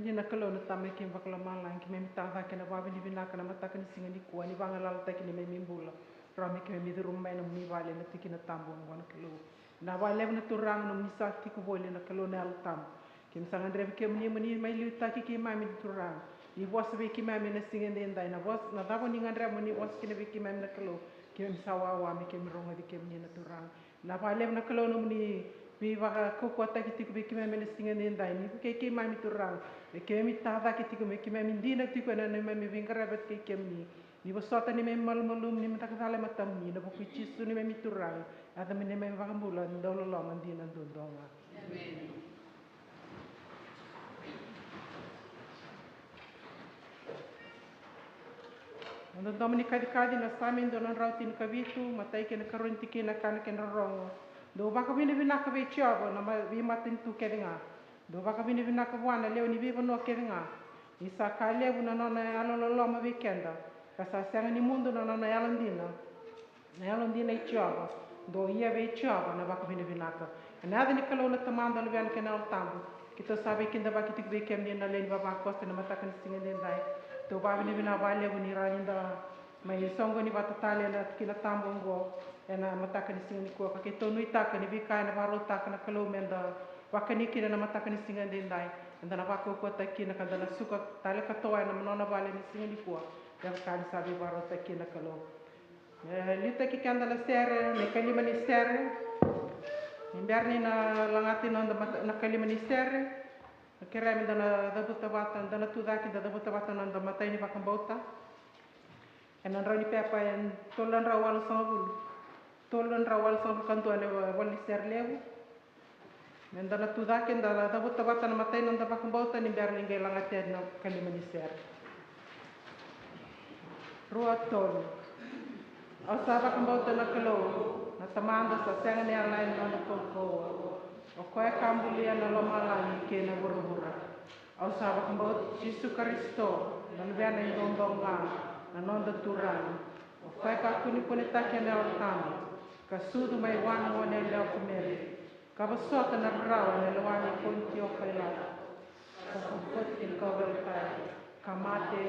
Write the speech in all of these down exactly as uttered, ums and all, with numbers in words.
Ni na Kalou na Tamai keimami vakalomalagi, keimami tacake na vakavinavinaka na mataka ni siga nikua ni vagalalataki ni neimami bula. Rawa me keimami curuma mai na nomuni vale na tikina tabu oqo na Kalou. Na vakalevu na Turaga nomuni sa tiko voli na Kalou na Yalo Tabu. Keimami sa gadrevi kemuni mo ni mai liutaki keimami na Turaga. Ni vosa vei keimami ena siga edaidai, na vosa, na cava ni gadreva mo ni vosa kina vei keimami na Kalou. Keimami sa wawa me keimami rogoci kemuni na Turaga. Na vakalevu na Kalou nomuni veivakaukauwataki tiko vei keimami ena siga edaidai. Ni vukei keimami Turaga. Me keimami tacake tiko, me keimami dina tiko ena neimami veiqaravi vata kei kemuni. Ni vosota neimami malumalumu, neimami caka cala e matamuni, ena vuku i Jisu neimami Turaga. Yaca mai neimami vakabula, dau loloma dina duadua ga. Emeni. Na Dodomo ni Kacikaci, na Same dua na drau tinikavitu, matai kei na karua ni tikina, ka na kena rorogo. Dou vakavinavinaka vei Jiova na ma-, veimatanitu kece ga. Dou vakavinavinaka vua na lewe ni veivanua kece ga. Ni sa ka levu na nona yalololoma vei keda, ka sa sega ni mudu na nona yalodina. Na yalodina i Jiova. Dou ia vei Jiova na vakavinavinaka. Ena yaca ni Kalou na Tamada, Luvena kei na Yalo Tabu. Keitou sa veikidavaki tiko vei kemuni na lewe ni vavakoso ena mataka ni siga edaidai. Tou vakavinavinaka vakalevu ni rawa ni da mai soqoni vata tale ena tikina tabu oqo ena mataka ni siga nikua. Ka keitou nuitaka ni veika ena vakarautaka na Kalou meda vakani kina ena mataka ni siga edaidai, eda na vakaukauwataki kina ka da na suka tale katoa ena nona vale ena siga nikua. Me vaka ni sa veivakarautaki kina na Kalou. E, liutaki keda na sere, na ikalima ni sere. Ni bera ni na lagati na noda mata-, na ikalima ni sere, na kerea meda na cavuta vata, da na tucake, da cavuta vata na noda imatai ni vakabauta. Ena drau ni pepa e tolu na drau walusagavulu. Tolu na drau walusagavulu ka dua na ivola ni sere levu. Meda na tucake, da na cavuta vata na imatai ni noda vakabauta ni bera ni qai lagati na ikalima ni sere. Rua, tolu. Au sa vakabauta na Kalou, na Tamada sa sega ni yalani na nona kaukauwa. O koya ka bulia na lomalagi kei na vuravura. Au sa vakabauti Jisu Karisito, na Luvena e duadua ga, na noda Turaga. O koya ka kunekunetaki ena Yalo Tabu, ka sucu mai vua na goneyalewa ko Meri, ka vosota na rarawa ena lewa nei Ponitio Pailato, ka sa koti ki na kauveilatai, ka mate,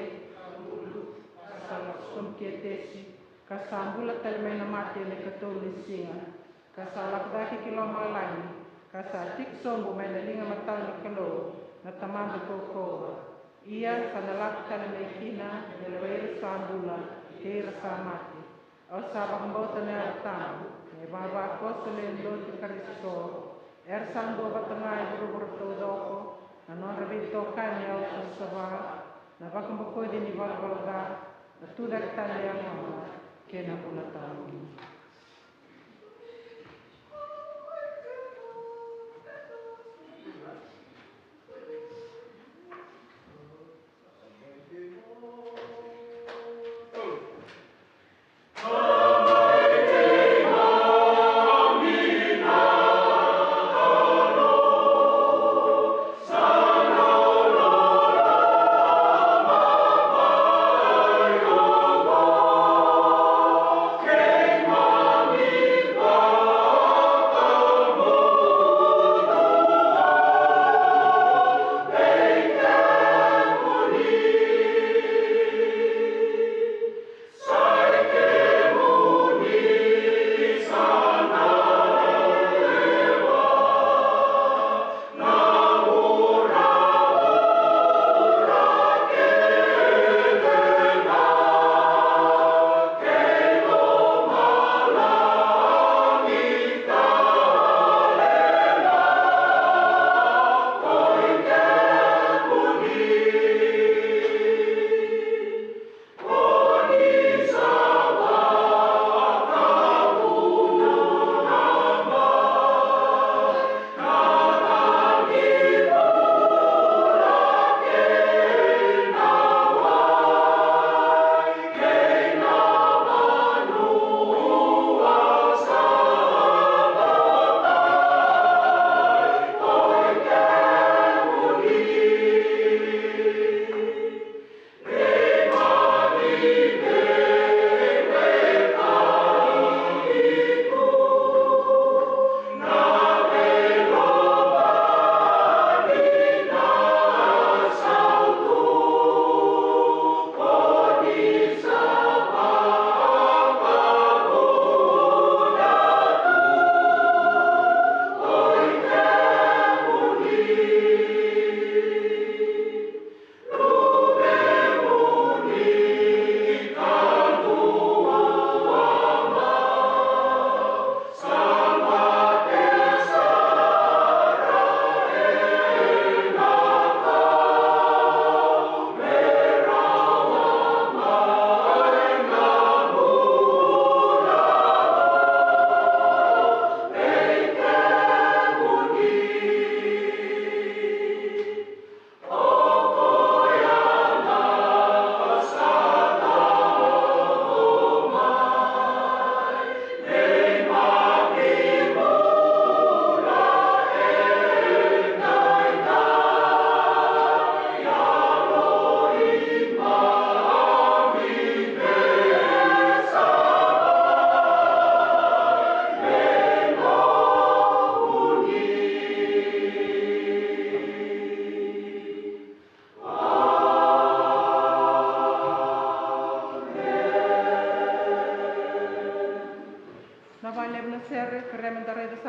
ka sa lako sobu ki Etesi, ka sa bula tale mai na mate ena ikatolu ni siga, ka sa lako cake ki lomalagi, ka sa tiki sobu mai na liga matau ni Kalou na Tamada kaukauwa. Ia sa na lako tale mai kina me lewai ira sa bula kei ira sa mate. Au sa vakabauta na Yalo Tabu, na ivavakoso lewe dodonu i Karisito, era sa dua vata ga e vuravura taucoko, na nodra veitokani, au sa savasava, na vakabokoci ni valavala ca, na tucake tale ni yagona, kei na bula tawamudu.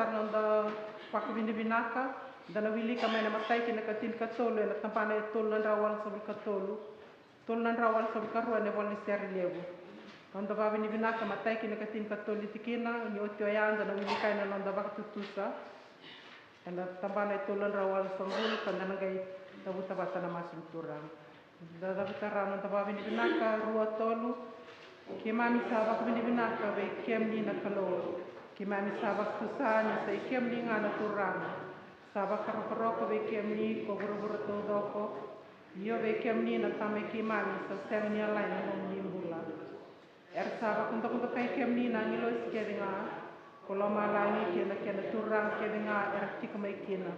Noda vakavinavinaka, da na wilika mai na matai ki na katinikatolu ena tabana e tolu na drau walusagavulu ka tolu, tolu na drau walusagavulu ka rua ena ivola ni Sere Levu. Noda vakavinavinaka matai ki na katinikatolu ni tikina, ni oti oya da na wilika ena noda vakatutusa ena tabana e tolu na drau walusagavulu ka da na qai cavuta vata na masu ni Turaga. Da cavuta rawa noda vakavinavinaka, rua, tolu. Keimami sa vakavinavinaka vei kemuni na Kalou. Keimami sa vakatusa ni sa i kemuni ga na Turaga. Sa vakarokoroko vei kemuni ko vuravura taucoko. Io, vei kemuni na Tamai keimami, sa sega ni yalai na nomuni bula. Era sa vakadokadokai kemuni na agilosi kece ga, ko lomalagi kei na kena turaga kece ga era tiko mai kina.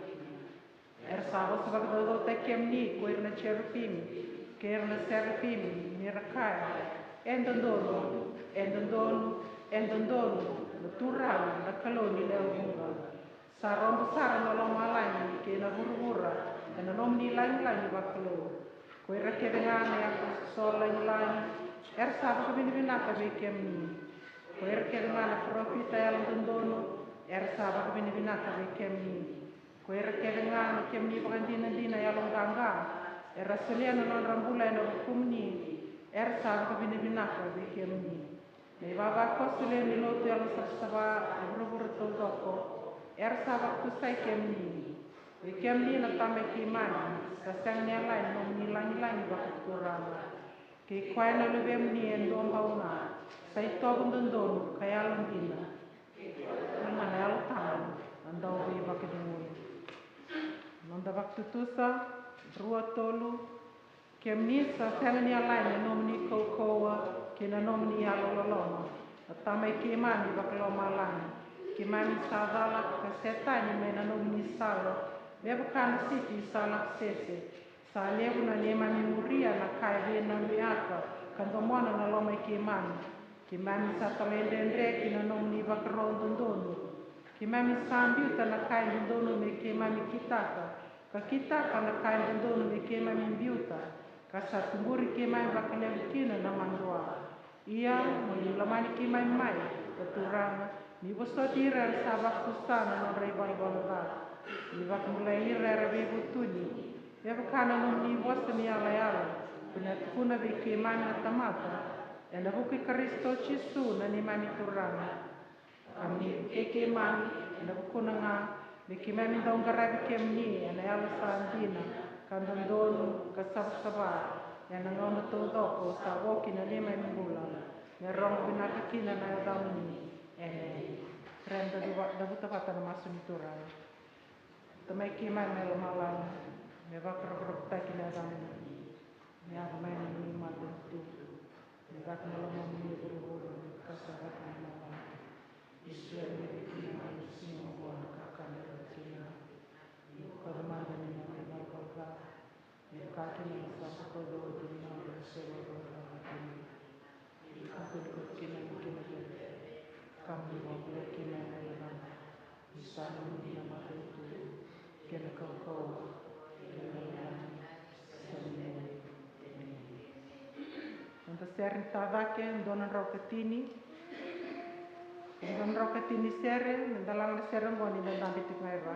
Era sa vosa vakacaucautaki kemuni ko ira na jerupimi kei ira na serafimi, ni ra kaya: E dodonu, e dodonu, e dodonu na Turaga na Kalou ni lewe vuqa. Sa rogo sara na lomalagi kei na vuravura ena nomuni lagilagi vakalou. Ko ira kece ga na yavusa lagilagi era sa vakavinavinaka vei kemuni. Ko ira kece ga na parofita yalododonu era sa vakavinavinaka vei kemuni. Ko ira kece ga na kemuni vakadinadina yaloqaqa era solia na nodra bula ena vukumuni, era sa vakavinavinaka vei kemuni. Na ivavakoso lewe ni lotu yalosavasava e vuravura taucoko era sa vakatusai kemuni. Vei kemuni na Tamai keimami, sa sega ni yalai na nomuni lagilagi vakaturaga. Kei koya na Luvemuni e dua bau ga, sa itovo dodonu ka yalodina. Na Yalo Tabu na Dauveivakacegui. Noda vakatutusa, rua, tolu. Kemuni sa sega ni yalai na nomuni kaukauwa kei na nomuni yalololoma, na Tamai keimami vakalomalagi. Keimami sa cala ka setani mai na nomuni sala, me vaka na sipi sa lako sese. Sa levu na neimami muria na ka e veinanuyaka ka domona na loma i keimami. Keimami sa talaidredre ki na nomuni vakaro dodonu. Keimami sa biuta na ka e dodonu me keimami kitaka, ka kitaka na ka e dodonu me keimami biuta, ka sa tuburi keimami vakalevu kina na madua. Ia mo ni lomani keimami mai, na Turaga, ni vosoti ira era sa vakatusa na nodra ivalavala ca. Ni vakabulai ira era veivutuni, me vaka na nomuni vosa ni yalayala ko ni a tukuna vei keimami na tamata, ena vuku i Karisito Jisu na neimami Turaga. Ka me vukei keimami ena vukuna ga, me keimami dau qaravi kemuni ena yalo sa dina ka dodonu ka savasava, ena gauna taucoko sa vo ki na neimami bula, me rogo vinaka kina na yacamuni. Emeni. Reda cavuta vata na masu ni Turaga. Tamai keimami mai lomalagi, me vakarokorokotaki na yacamuni. Me yaco mai na nomuni matanitu. Me caka na lomamuni e vuravura me vaka sa caka mai lomalagi. Ni solia vei keimami ena siga oqo na kakana e vakataki keimami. Ni vukea mada na neimami ivalavala ca, me vaka kina na sa bokoca oti na nodra sa ivalavala ca vei keimami. Ni kakua ni kauti keimami ki na veve, ka mo ni vakabulai keimami mai na cava. Ni sa nomuni na matanitu, kei na kaukauwa, kei na loloma, sa nomuni. Emeni. Noda sere ni tacake, dua na drau ka tini. Dua na drau ka tini sere, me da laga na sere oqo ni da dabe tiko ga i ra.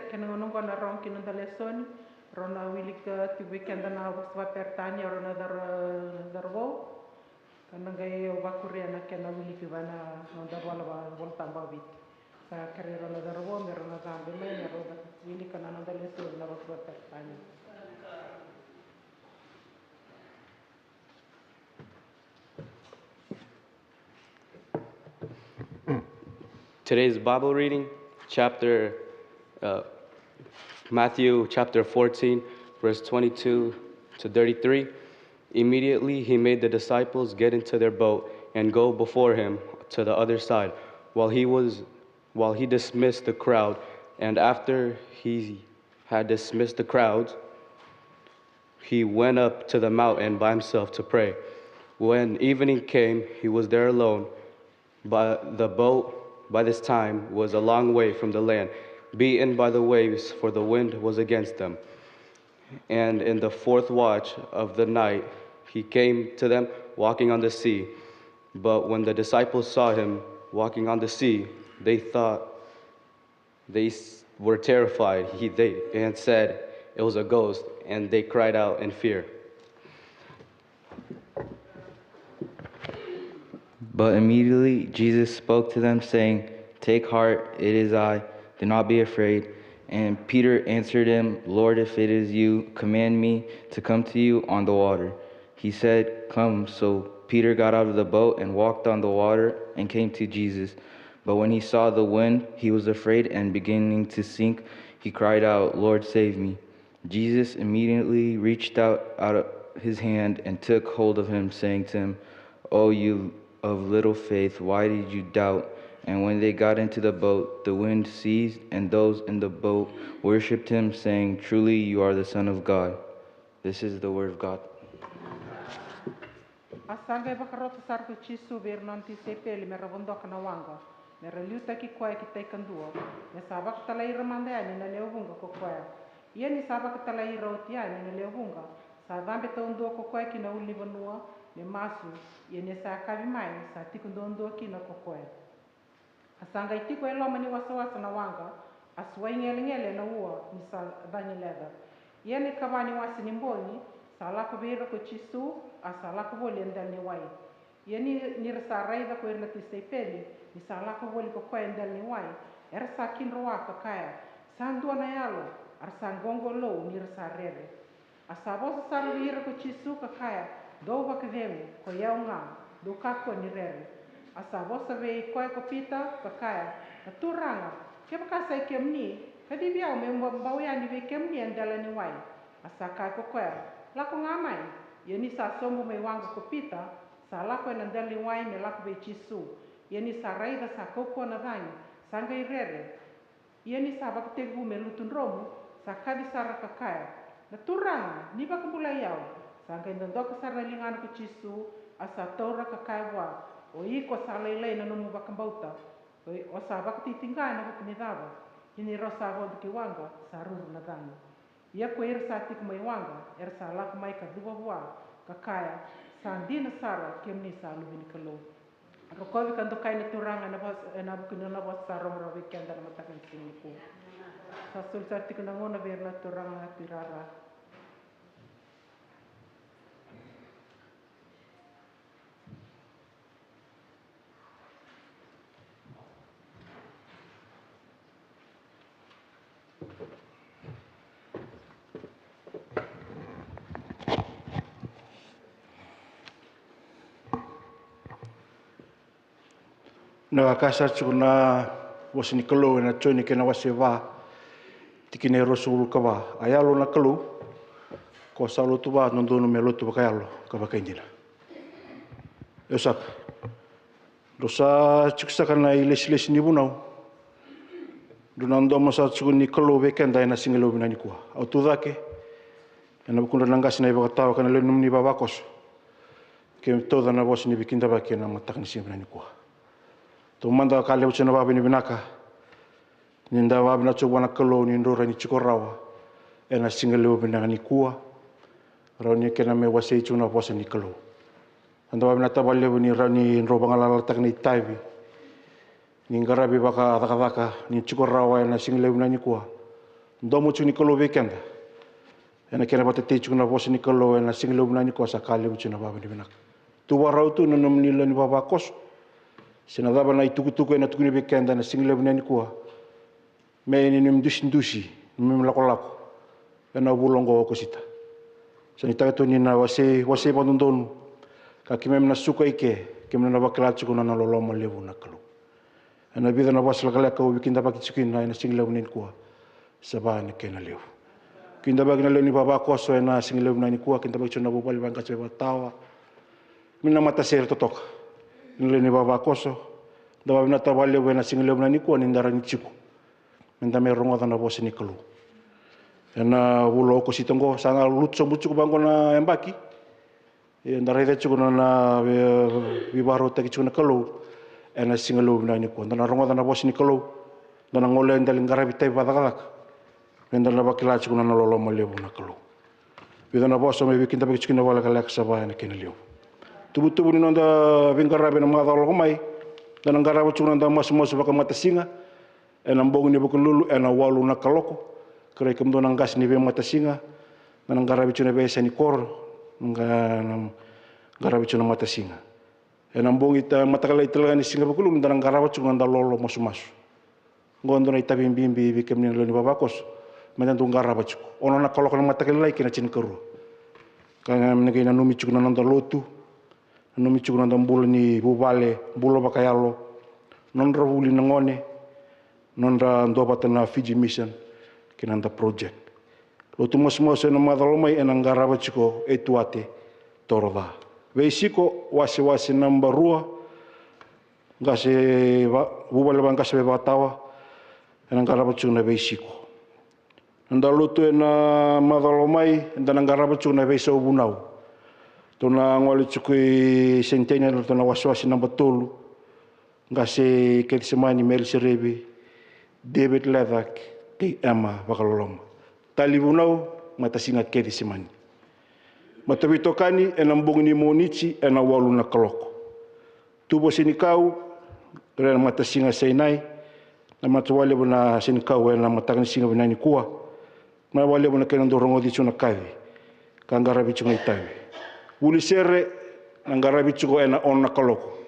Kena gauna oqo na rogo kina noda lesoni, rau na wilika tiko vei keda na vosa vakaperitania, rau na cauravou. Ka na qai vakuria na kena wiliki vei na noda vola va, Vola Tabu vakaviti. Sa kerei rau na cauravou me rau na cabe mai me rau na wilika na noda lesoni na vosa vakaperitania. Today's Bible reading, chapter, uh, Matthew chapter fourteen, verse twenty-two to thirty-three. Immediately he made the disciples get into their boat and go before him to the other side, while he was, while he dismissed the crowd. And after he had dismissed the crowd, he went up to the mountain by himself to pray. When evening came, he was there alone. But the boat by this time was a long way from the land, beaten by the waves, for the wind was against them. And in the fourth watch of the night, he came to them walking on the sea. But when the disciples saw him walking on the sea, they thought they s- were terrified, he, they, and said, "It was a ghost," and they cried out in fear. But immediately Jesus spoke to them, saying, "Take heart, it is I. Do not be afraid." And Peter answered him, "Lord, if it is you, command me to come to you on the water." He said, "Come." So Peter got out of the boat and walked on the water and came to Jesus. But when he saw the wind, he was afraid, and beginning to sink, he cried out, "Lord, save me." Jesus immediately reached out, out his hand and took hold of him, saying to him, "O you of little faith, why did you doubt?" And when they got into the boat, the wind ceased, and those in the boat worshipped him, saying, "Truly you are the Son of God." This is the word of God. A sa qai vakarota sara ko Jisu vei ira na nona tisaipeli me ra vodoka na waqa, me ra liutaki koya ki tai kadua, me sa vakatalai ira mada yani na lewe vuqa ko koya. Ia ni sa vakatalai ira oti yani na lewe vuqa, sa cabe taudua ko koya ki na ulunivanua me masu. Ia ni sa yakavi mai, sa tiko duadua kina ko koya. A sa qai tiko e loma ni wasawasa na waqa, a suai gelegele ena ua ni sa cagi leca. Ia na ikava ni wase ni bogi, sa lako vei ira ko Jisu, a sa lako voli e dela ni wai. Ia ni, ni ra sa raica ko ira na tisaipeli ni sa lako voli ko koya e dela ni wai, era sa kidroa ka kaya, "Sa dua na yalo," a ra sa qoqolou ni ra sa rere. A sa vosa sara vei ira ko Jisu ka kaya, "Dou vakacegu, koi au ga, dou kakua ni rere." A sa vosa vei koya ko Pita ka kaya, "Na Turaga, kevaka sa i kemuni, kacivi au meu ba-, bau yani vei kemuni e dela ni wai." A sa kaya ko koya, "Lako ga mai." Ia ni sa sobu mai waqa ko Pita, sa lako ena dela ni wai me lako vei Jisu. Ia ni sa raica sa kaukauwa na cagi, sa qai rere. Ia ni sa vakatekivu me lutu dromu, sa kaci sara ka kaya, "Na Turaga, ni vakabulai au." Sa qai dodoka sara na ligana ko Jisu, a sa taura ka kaya vua, "O iko sa lailai na nomu vakabauta, o, o sa vakatitiqa ena vuku ni cava?" Ia ni rau sa vodo ki waqa, sa ruru na cagi. Ia ko ira sa tiko mai waqa, era sa lako mai ka cuva vua, ka kaya, "Sa dina sara kemuni sa Luve ni Kalou." Rokovi ka dokai na Turaga ena vosa, ena vuku ni nona vosa sa rogorogo vei keda na mataka ni siga nikua. Sa soli sara tiko na gauna vei ira na turaga na tuirara. Na ka sa tiko na vosa ni Kalou ena Joni kei na wase va, tikina e ruasagavulu ka va. A Yalo na Kalou, ko sa lotu va, dodonu me lotu vakayalo ka vakaidina. E saka. Dou sa tiko saka na ilesilesi ni vunau. Dou na domo sa tiko ni Kalou vei keda ena siga levu vinaka nikua. Au tu cake ena vukudra na qase na ivakatawa kei na lewe ni nomuni vavakoso. Ke tauca na vosa ni veikidavaki ena mataka ni siga vinaka nikua. Taumada ka levu tiko na vakavinavinaka. Ni da vakavinavinaka tiko vua na Kalou ni drau rawa ni tiko rawa ena siga levu vinaka nikua. Rawa ni kena me wasei tiko na vosa ni Kalou. Da vakavinavinaka vakalevu ni rawa ni drau vagalalataka na itavi ni qaravi vakacakacaka ni tiko rawa ena siga levu vinaka nikua. domo tiko ni Kalou vei keda. Ena kena vakatetei tiko na vosa ni Kalou ena siga levu vinaka nikua, sa ka levu tiko na vakavinavinaka. Tu vakarau tu na nomuni lewe ni vavakoso se na cava na itukutuku ena tukuni vei keda ena siga levu vinaka nikua, me ni nomu dusidusi, nomu lakolako ena vula oqo o Okosita. Sa ni taka tu ni na wasei, wasei vakadodonu, ka keimami na suka i ke, keimami na vakila tiko na nona loloma levu na Kalou. Ena vica na vosa lekaleka au veikidavaki tiko kina ena siga levu nikua, sa va na kena levu. Kidavaki na lewe ni vavakoso ena siga levu nikua, kidavaki tiko na vuvale vaqase vakatawa, me na matasere totoka. Na lewe ni vavakoso, da vavinata vakalevu ena siga levu nikua ni da rani tiko me da mai rogoca na vosa ni Kalou. Ena vula o Okosita oqo, sa na lutu sobu tiko vaqo na yabaki. Ia da raica tiko na, na vei, veivakarautaki tiko na Kalou ena siga levu vinaka nikua. Da na rogoca na vosa ni Kalou, da na gole, da lai qaravi itavi vakacakacaka me da na vakila tiko na nona loloma levu na Kalou. Vica na vosa me veikidavaki tiko kina vakalekaleka, sa va ena kena levu. Tuvatuva ni noda veiqaravi ena macawa lako mai, da na qarava tiko na noda masumasu vakamatasiga ena bogi ni Vukelulu ena walu na kaloko. Kerei kemudou na qase ni veimatasiga, da na qaravi tiko na veiyasa ni koro, na qa-, na qaravi tiko na matasiga. Ena bogi ta-, mataka lailai tale ga ni siga Vukelulu, da na qarava tiko na noda lolo masumasu. Oqo dua na itavi bibi vei kemuni na lewe ni vavakoso, me da dau qarava tiko. Ono na kaloko na mataka lailai kei na tinikarua. Ka me na qai nanumi tiko na noda lotu, nanumi tiko na noda bula ni vuvale, bula vakayalo, nodra vuli na gone, nodra duavata na Fiji Mission kei na noda project. Lotu masumasu ena macawa lako mai ena qarava tiko e Tuate, Toroca. Veisiko, wasewase naba rua, qase va-, vuvale vaqase vakatawa, ena qarava tiko na veisiko. Noda lotu ena macawa lako mai, eda na qarava tiko na veisau vunau. Tou na gole tiko i Centennial, tou na wasewase naba tolu, qase Kecisemani, Meli Serevi, David Leather kei Emma Vakaloloma. Tali vunau, matasiga Kecisemani. Mataveitokani ena bogi ni Moniti ena walu na kaloko. Tuva senikau, ena matasiga Sinai, na mata vakalevu na senikau ena mataka ni siga vinaka nikua. Na vakalevu na kena dau rogoci tiko na kaci, ka qaravi tiko na itavi. Vuli sere, na qaravi tiko ena ono na kaloko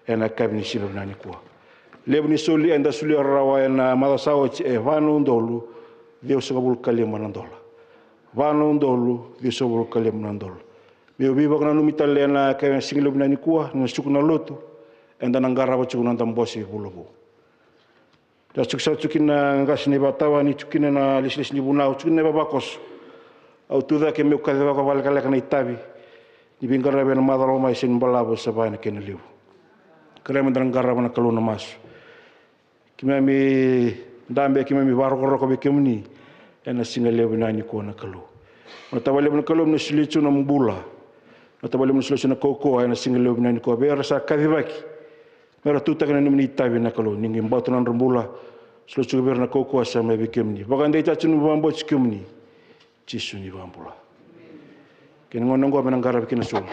ena yakavi ni siga vinaka nikua. Levu ni soli eda solia rawa ena macawa sa oti e va na udolu ciwasagavulu ka lima na dola. Va na udolu ciwasagavulu ka lima na dola. Meu veivakananumi tale ena yakavi ni siga levu vinaka nikua, na suka na lotu, eda na qarava tiko na noda bose vula vou. Da suka sara tiko kina na qase ni vakatawa, ni tiko kina na lesilesi ni vunau, tiko kina na vavakoso. Au tu cake meu kacivaka vakalekaleka na itavi ni veiqaravi ena macawa lako mai, sega ni balavu, sa va ena kena levu. Kerea me da na qarava na Kalou na masu. Keimami dabe, keimami vakarokoroko vei kemuni ena siga levu vinaka nikua na Kalou. Noda tavalevu na Kalou, me na solia tu na nomu bula. Noda tavalevu, me na solia tu na kaukauwa ena siga levu vinaka nikua vei ira sa kacivaki. Me ra tutaka na nomuni itavi na Kalou, ni qai bauta na nodra bula. Solia tiko vei ira na kaukauwa sa mai vei kemuni. Vakadeitaka tiko na nomu vakabauti kemuni, Jisu ni vakabula. Kei na gauna oqo me na qaravi kina na sulu.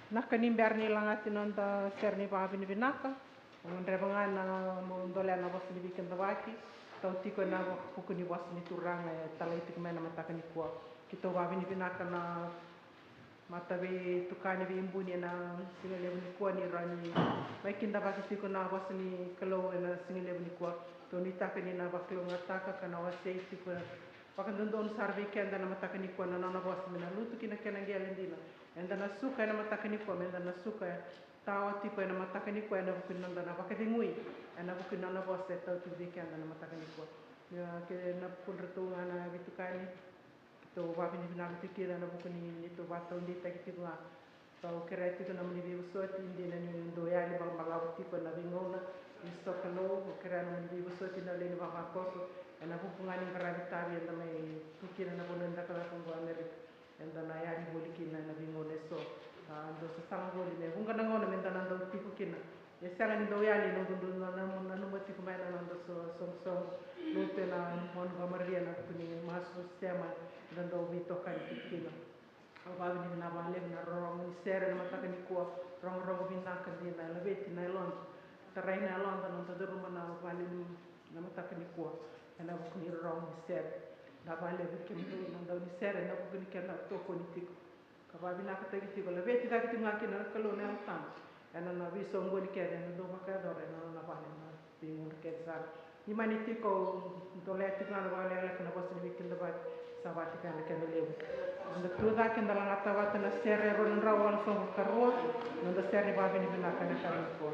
Vinaka ni bera ni lagati na noda sere ni vakavinavinaka. Au gadreva ga na mo dolea na vosa ni veikidavaki. Tau tiko ena vuku ni vosa ni Turaga e talai tiko mai ena mataka nikua. Keitou vakavinavinaka na mataveitokani veibuni ena siga levu nikua ni rawa ni mai kidavaki tiko na vosa ni Kalou ena siga levu nikua. Tou nuitaka ni na vakalougatataka ka na wasei tiko vakadodonu sara vei keda na mataka nikua na nona vosa me na lutu ki na kena qele dina. Eda na suka ena mataka nikua, meda na suka tawa tiko ena mataka nikua ena vuku ni noda na vakacegui ena vuku ni nona vosa e tau tiko vei keda na mataka nikua. Ia, kei na vukudratou ga na veitukani, keitou vakavinavinaka tiko kina ena vuku ni neitou vakataudeitaki tiko ga. Au kerea tiko na nomuni veivosoti, dina ni dou yali balabalavu tiko ena veigauna ni sokalou. Au kerea na nomuni veivosoti na lewe ni vavakoso ena vuku ga ni qaravi tavi eda mai tu kina na vanua ni cakacaka oqo Amerika. Eda na yali voli kina ena veigauna eso. A, dou sasaga voli me vuqa na gauna meda na dau tiko kina. E sega ni dau yali, noqu dau na, na, nanuma tiko mai na noda so, soqosoqo lotu ena Mount Mount Maria ena vuku ni masu sema eda dau veitokani tiko kina. Au vakavinavinaka vakalevu na rorogo ni sere ena mataka nikua, rogorogo vinaka dina, e laveti na yaloda, tarai na yaloda, noda curuma na vale ni, na mataka nikua ena vuku ni rorogo ni sere. Vinaka vakalevu vei kemudou na dau ni sere ena vuku ni kena tokoni tiko. Ka vakavinakataki tiko, laveti cake tiko ga kina na Kalou na Yalo Tabu ena nona veisoqoni kece ena dau vakayacora ena nona vale ena veigauna kece sara. Ni mani tiko, au dolea tiko ga na vakalekaleka na vosa ni veikidavaki, sa vakatikana keda levu. Eda tu cake, eda lagata vata na sere e rua na drau walusagavulu ka rua, noda sere ni vakavinavinaka ena yakavi nikua.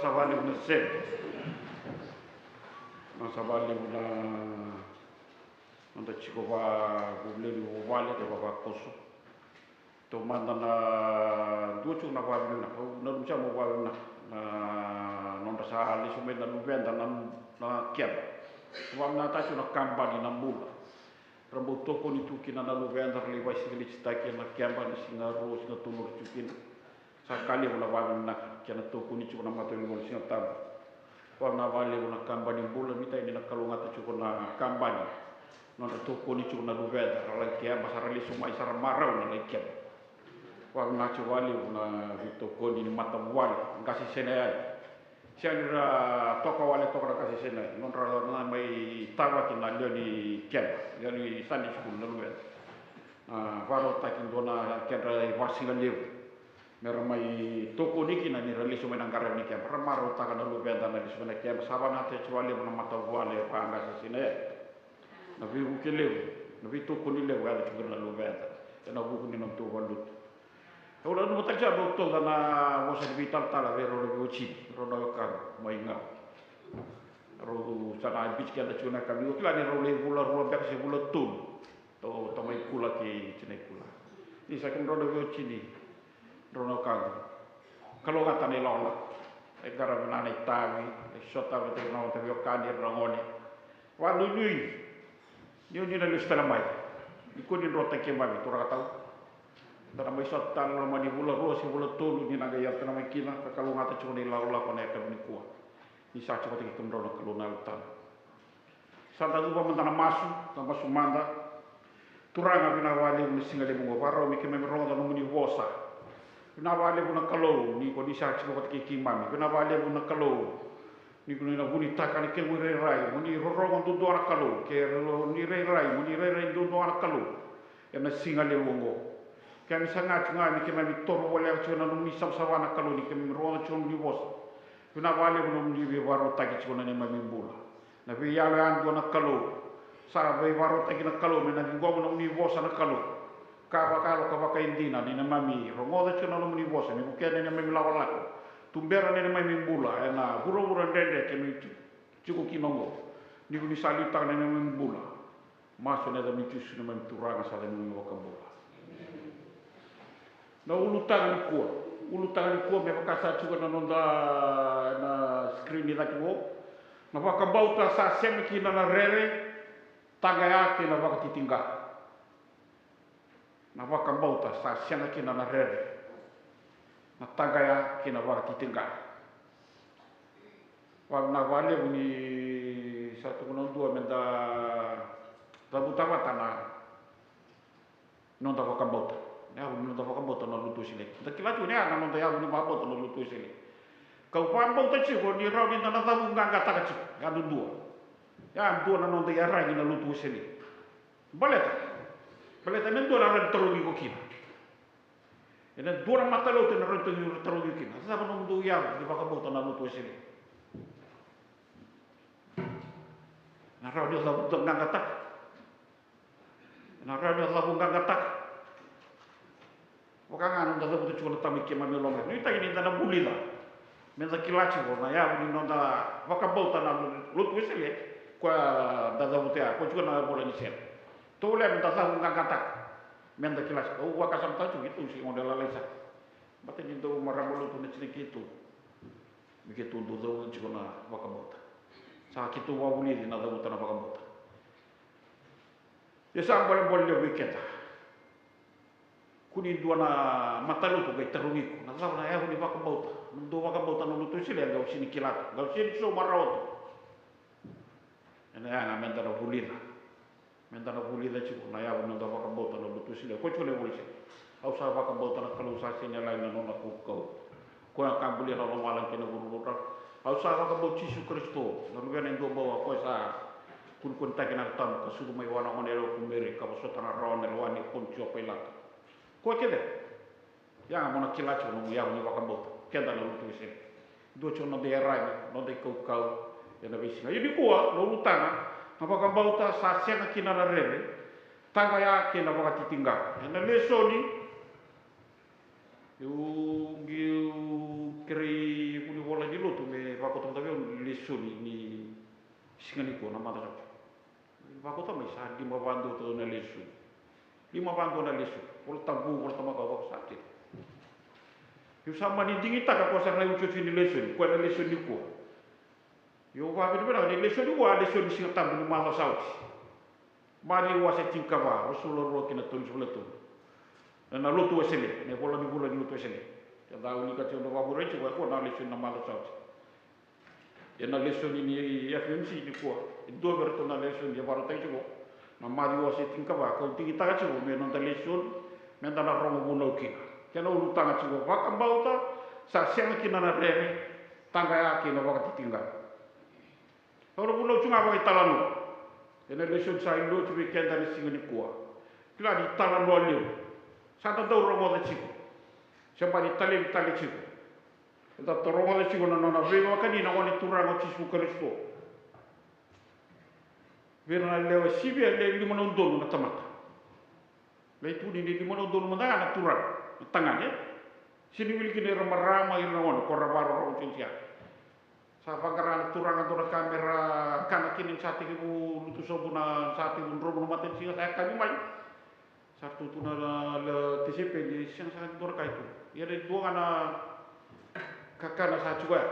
Sa vakalevu na sere. Na sa vakalevu na noda tiko vakavuvuli ni vuvale, na vavakoso. Taumada na dua tiko na vakavinaka, au nanuma sara mo vakavinaka na nodra sa lesu mai na luveda na, na keba. Vakavinaka tiko na kabani na bula. Ra bau tokoni tu kina na luveda, ra lai vakasinaiti tiko na keba, na siga rua, siga tolu ra tu kina. Sa ka levu na vakavinaka, kena tokoni tiko na matanivola Siga Tabu. Vakavinaka vakalevu na kabani bula, ni tani na kalougata tiko na kabani. Nodra tokoni tiko na luveda, ra lai keba, sa ra lesu mai, sa ra marau na lai keba. Vakavinaka tiko vakalevu na veitokoni ni matavuvale, qase Sinai. Sega ni ra toka wale toka na qase Sinai, nodra na mai tavaki na lewe ni keba, lewe ni Sunday school na luveda. A, vakarautaki dua na kedra ivakasigalevu me ra mai tokoni kina ni ra lesu mai na qaravi ni keba. Ra marautaka na luveda na lesu mai na keba, sa vakavinaka tiko vakalevu na matavuvale vaqase Sinai. Na veivuke levu, na veitokoni levu e yaco tiko na luveda ena vuku ni nodatou valuta. Au nanuma tale sara, au tauca na vosa ni veitalatala vei rau na veiwatini, rau na wekaqu mai Gau. Rau sa na biuti keda tiko na yakavi, au kila ni rau lai vula rua beka se vula tolu. Tou tamai Kula kei tinai Kula. Ni sa kemudrau na veiwatini, drau na wekaqu, kalougata na ilakolako. E qaravi na itavi, e sotava tiko na noda veiwekani, ira na gone. Vakanuinui ni o ni na lesu tale mai. Ni kua ni drotaki keimami, turaga tau. Da na mai sota tale na loma ni vula rua se vula tolu ni na qai yaco tale mai kina, ka kalougata tiko na ilakolako na yakavi nikua. Ni sa tiko vata kei kemudrau na Kalou na Yalo Tabu. Sa da cuva mada na masu, da masu mada. Turaga, vinaka vakalevu na siga levu oqo, vakarau me keimami rogoca na nomuni vosa. Vinaka vakalevu na Kalou, ni ko ni sa tiko vata kei keimami. Vinaka vakalevu na Kalou, ni ko ni na vunitaka na keimami irairai, mo ni rorogo duadua na Kalou, ke ro-, ni rairai, mo ni rairai duadua na Kalou. Ena siga levu oqo, keimami saga tiko ga me keimami toro voleka tiko na nomuni savasava na Kalou, ni keimami rogoca tiko na nomuni vosa. Vinaka vakalevu na nomuni veivakarautaki tiko na neimami bula. Na veiyalo yadua na Kalou. Sa veivakarautaki na Kalou me na ciqoma na nomuni vosa na Kalou. Ka vakayalo ka vakaidina ni neimami rogoca tiko na nomuni vosa, me vukea na neimami lakolako. Tubera na neimami bula ena vuravura dredre keimami tiko, tiko kina oqo. Ni ko ni sa liutaka na neimami bula. Masu ena yacamuni Jisu na neimami Turaga, sa yacamuni Vakabula. Na ulutaga nikua. Ulutaga nikua me vaka sa tiko na noda, na screen ni cake qo. Na vakabauta sa sega kina na rere, taqaya kei na vakatitiqa. Na vakabauta sa sega kina na rere, na taqaya kei na vakatitiqa. Vakavinaka vakalevu ni sa tukuna dua me da cavuta vata na noda vakabauta. Na yavu ni noda vakabauta na Lotu Wesele. Da kila tiko ni ya na noda yavu ni vakabauta na Lotu Wesele. Kau vakabauta tiko ni rawa ni da na cavuqaqataka tiko. Yadudua. Yadua na noda iyaragi na Lotu Wesele. Baleta, baleta ena dua na rawa ni tarogi iko kina. Ena dua na matalotu ena rawa ni tarogi iko kina. Cava nomudou yavu ni vakabauta na Lotu Wesele? Na rawa ni o cavuqaqataka. Na rawa ni o cavuqaqataka. Vaka ga na noda cavuta tiko na tama i keimami e loma. Nuitaki ni da na vulica me da kila tiko na yavu ni noda vakabauta na Lotu Wesele. Koya da cavuta ya, koya tiko na vola ni sere. Tovolea me da cavuqaqataka me da kila tiko. Au vakasamataka tiko keitou se gone lalai sara. Baleta ni dau marama lotu na tina keitou. Me keitou dau cavuta tiko na vakabauta. Sa keitou vakavulici na cavuta na vakabauta. Ia sa bolebole levu vei keda. Kua ni dua na matalotu qai tarogi iko, na cava na yavu ni vakabauta? Nomudou vakabauta na Lotu Wesele, qai o sega ni kila tu, qai o sega ni sauma rawa tu. Ena yaga me da na vulica. Me da na vulica tiko na yavu ni noda vakabauta na Lotu Wesele. Koya tiko na iVola Wesele. Au sa vakabauta na Kalou sa sega ni yalani na nona kaukauwa. Koya ka bulia na lomalagi kei na vuravura. Au sa vakabauta Jisu Karisito, na Luvena e Duabau, a koya sa kunekunetaki ena Yalo Tabu ka sucu mai vua na goneyalewa ko Meri, ka vosota na rawa ena lewa nei Ponitio Pailato. Koya kece. Ia ga mo na kila tiko nomu yavu ni vakabauta. Keda na Lotu Wesele. Dua tiko na noda iyaragi, noda ikaukau ena veisiga. Ia nikua na ulutaga, na vakabauta sa sega kina na rere, taqaya kei na vakatitiqa. Ena lesoni, au qai kerei vunivola ni lotu lesoni ni siga nikua na macawa sa oti. Vakauta mai sa lima vadua tu na lesoni. Lima vadua na lesoni. Vola Tabu, Vola Tamakau, vaka sa kece. Io sa mani digitaka ko sa na iotioti ni lesoni, ko na lesoni nikua. Io vakavinavinaka ni lesoni nikua, lesoni ni Siga Tabu ni macawa sa oti. Maciu wase tinikava, ruasagavulu ka rua kei na tolusagavulu ka tolu. Na Lotu Wesele, na ivola ni vula ni Lotu Wesele. Keda wilika tiko na vakavurai tiko, ko na lesoni na macawa sa oti. Ena lesoni ni F M C nikua, e dua vei iratou na lesoni e vakarautaki tiko na Maciu wase tinikava, kau digitaka tiko me noda lesoni, meda na rogo vunau kina. Kena ulutaga tiko, vakabauta sa sega kina na rere, taqaya kei na vakatitiqa. Au na vunau tiko ga vakaitalanoa ena lesoni sa ilo tiko vei keda na siga nikua. Kila ni talanoa levu sa da dau rogoca tiko, se bau ni talevi tale tiko. Eda rogoca tiko na nona veivakani na Gone Turaga o Jisu Karisito vei ira na lewe sivia, lewe lima na udolu na tamata. Lai tukuni ni lima na udolu mada ga na turaga, na tagane. Sega ni wili kina ira marama, ira na gone, ko ra vakarorogo tiko. Sa vaqara na turaga dua na ka me ra kana kina ni sa tekivu lutu sobu na, sa tekivu dromu na matanisiga, sa yakavi mai. Sa ratou tu na, na, na tisaipeli, e sega sara ni dua na ka e tu. Ia e dua ga na kakana sa tiko ya.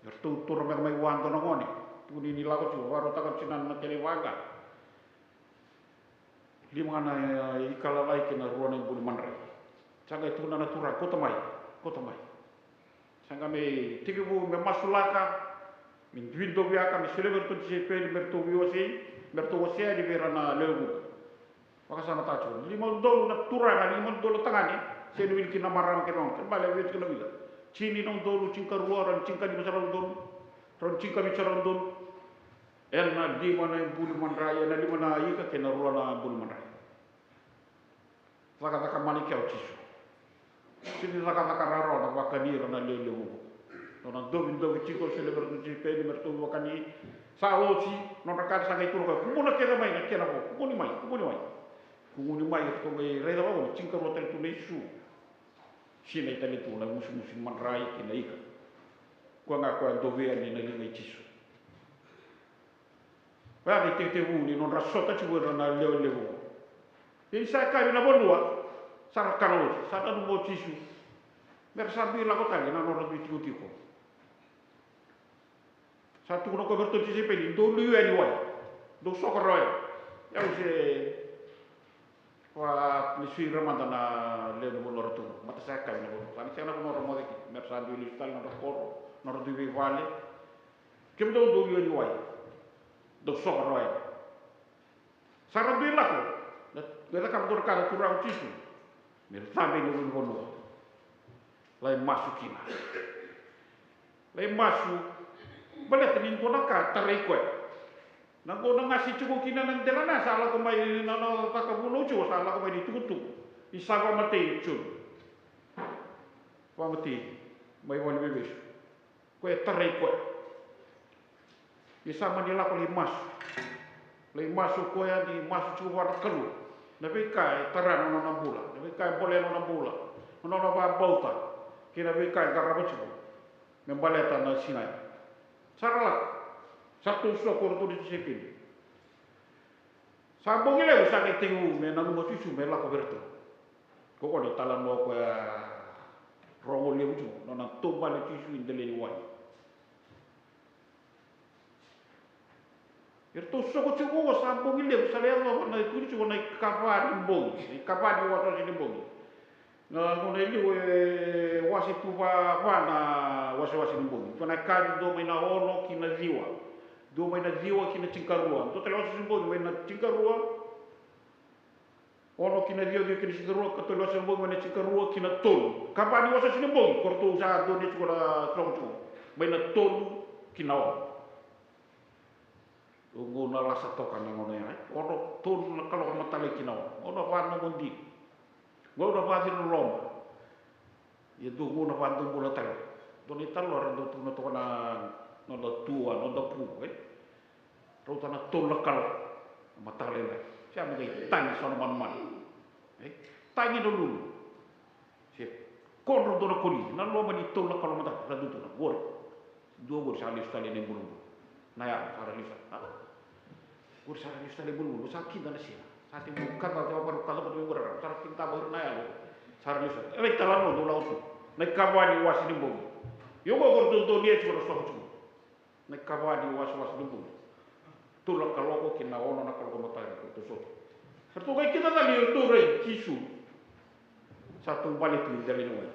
Ia ratou taura mai, mai vua dua na gone. Tukuni ni lako tiko, vakarautaka tiko na, na kena ivaqa. Lima ga na, e, ika lalai kei na rua na ibuli madrai. Sa qai tukuna na turaga, kauta mai, kauta mai. Sa qai mai tekivu me masulaka, me duidoviaka, me solia vei iratou na tisaipeli, me ratou veiwasei, me ratou wasea yani vei ira na lewe vuqa. Vakasamataka tiko, lima udolu na turaga, lima udolu na tagane, sega ni wili kina na marama kei na gone, kena ibalebale e vica tiko na vica. Tini na udolu, tinikarua, rau na tinikalima sara na udolu, rau na tinikavitu sara na udolu. Ena lima na ibuli madrai, ena lima na ika kei na rua na ibuli madrai. Cakacaka mana i kea o Jisu. Sega ni cakacaka rawarawa na vakani ira na lewe levu. Nona dovidovi tiko, solia vei iratou na tisaipeli me ratou vakani. Sa oti, nodra ka sa qai tukuna o koya, kumuna kece mai na kena vo, kumuni mai, kumuni mai. Kumuni mai, eratou qai raica vakaoqo ni tinikarua tale tu na isu. Sinai tale tu na musumusu ni madrai kei na ika. Koya ga koya dovea yani na liga i Jisu. Oya na itekitekivu ni nodra sota tiko ira na lewe levu. Ia ni sa yakavi na vanua, sa ra kana oti, sa nanuma o Jisu me ra sa dui lako tale na nodra dui tikotiko. Sa tukuna o koya vei iratou na tisaipeli, dou liu yani wai, dou soko rawa yani. Au se vakanisui ira mada na lewe ni vanua ra tu, mata sa yakavi na vanua, sa ni sega na vanua ra moce kina, me ra sa dui lesu tale na nodra koro, nodra dui veivale. Kemudou dou liu yani wai, dou soko rawa yani. Sa ra dui lako, na, na cakava dua na ka na turaga o Jisu, me ra cabe ina ulunivanua. Lai masu kina. Lai masu, baleta ni dua na ka tarai koya. Na gauna ga se tiko kina na delana, sa lako mai na, na caka vunau tiko, sa lako mai na itukutuku ni sa vakamatei o Joni. Vakamatei mai valeniveivesu. Koya e tarai koya. Ni sa mani lako lai masu. Lai masu koya, ni masu tiko vua na Kalou. Na veika e tara na nona bula, na veika e bolea na nona bula, na nona vakabauta, kei na veika e qarava tiko me baleta na siga ya. Sa ra lako, sa ratou soko o iratou na tisaipeli. Sa bogi levu sa qai tekivu me nanuma o Jisu me lako vei iratou. Ko koya na italanoa koya rogo levu tiko, nona taubale o Jisu i dela ni wai. Eratou soko tiko qo, sa bogi levu, sa lai yacova na, tukuni tiko na ikava ni bogi, na ikava ni wasewase ni bogi. Na gauna e liu e wase tu va, va na wasewase ni bogi. Dua na ikava, dua mai na ono ki na ciwa. Dua mai na ciwa ki na tinikarua. Dua tale wasewase ni bogi mai na tinikarua. Ono ki na ciwa, ciwa ki na tinikarua, ka tolu wasewase ni bogi mai na tinikarua ki na tolu. Ikava ni wasewase ni bogi, ko ratou sa dua ni tiko na soko tiko. Mai na tolu ki na ono. Oqo na lasa toka na gauna ya, e? Ono, tolu na kaloko matale ki na ono. Gauna vakanomodi. Gauna vakaciroloma. Ia dua gauna vakadobula tale. Dua na italanoa ra dau tukuna toka na noda tua, noda pu, e? Rauta na tolu na kaloko matale na. Se a me qai tagi so na manumanu. E? Tagi na lulu. Se kodro dua na koli. Na loma ni tolu na kaloko matale. Ra dau tukuna. Qori. Dua qori sa lesu tale na ibulubulu. Na yalo sa ra lesu tale. Qori sa ra lesu tale ibulubulu, sa kida na siga. Sa tekivu kaca, sa vakarau kaca vata mai qori, sa ra kidava ira na yalo. Sa ra lesu tale. Era italanoa dau lako tu. Na ikava ni wase ni bogi. Io qo qori dodonu e tiko na soqo tiko. Na ikava ni wasewase ni bogi. Tolu na kaloko ki na ono na kaloko mataka eratou soqo. Eratou qai kida tale ni ratou rai Jisu. Sa taubale tu i dela ni wai.